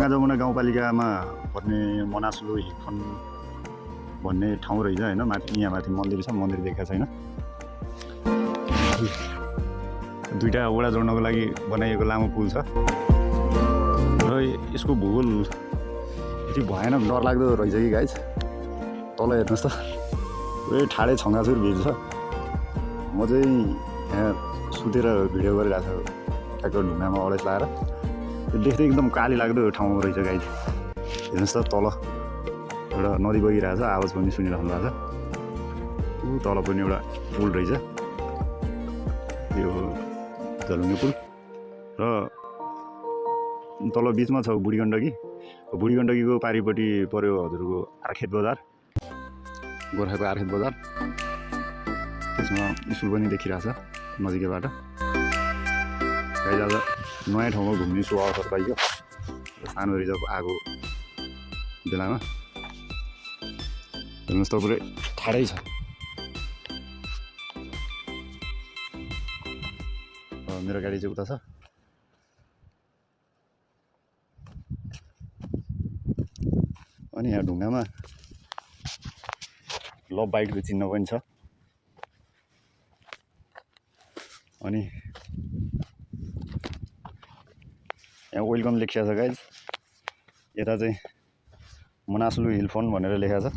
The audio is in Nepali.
ढुङ्गा जमुना गाउँपालिकामा पर्ने मनासलु हिलफन भन्ने ठाउँ रहेछ होइन। माथि यहाँ माथि मन्दिर छ, मन्दिर देखाएको छैन। दुईटा वडा जोड्नको लागि बनाइएको लामो पुल छ र यसको भूगोल यति भयानक डरलाग्दो रहेछ कि गाइज। तल हेर्नुहोस् त, पुरै ठाडै छङ्गाछुर भिड छ। म चाहिँ यहाँ सुतेर भिडियो गरिरहेको छु ठ्याक्क ढुङ्गामा अडेस लाएर। त्यो देख्दै एकदम काली लाग्दो ठाउँ रहेछ गाइज। हेर्नुहोस् त, तल एउटा नदी बगिरहेको छ, आवाज पनि सुनिरहनु भएको छ। ऊ तल पनि एउटा पुल रहेछ, यो झलुङ्गे पुल। र तल बिचमा छ बुढी गण्डकी। बुढी गण्डकीको पारिपट्टि पर्यो हजुरको आर्खेत बजार, गोर्खाको आर्खेत बजार। त्यसमा स्कुल पनि देखिरहेछ नजिकैबाट। गाइज आज नयाँ ठाउँमा घुम्ने सो अवसर पाइयो सानो रिजर्भ आएको बेलामा। हेर्नुहोस् त, पुरै ठाडै छ। मेरो गाडी चाहिँ उता छ। अनि यहाँ ढुङ्गामा लभ बाइटको चिन्ह पनि छ। अनि यहाँ वेलकम लेखिएको छ गाइज। यता चाहिँ मनासलु हिल फन भनेर लेखेको छ।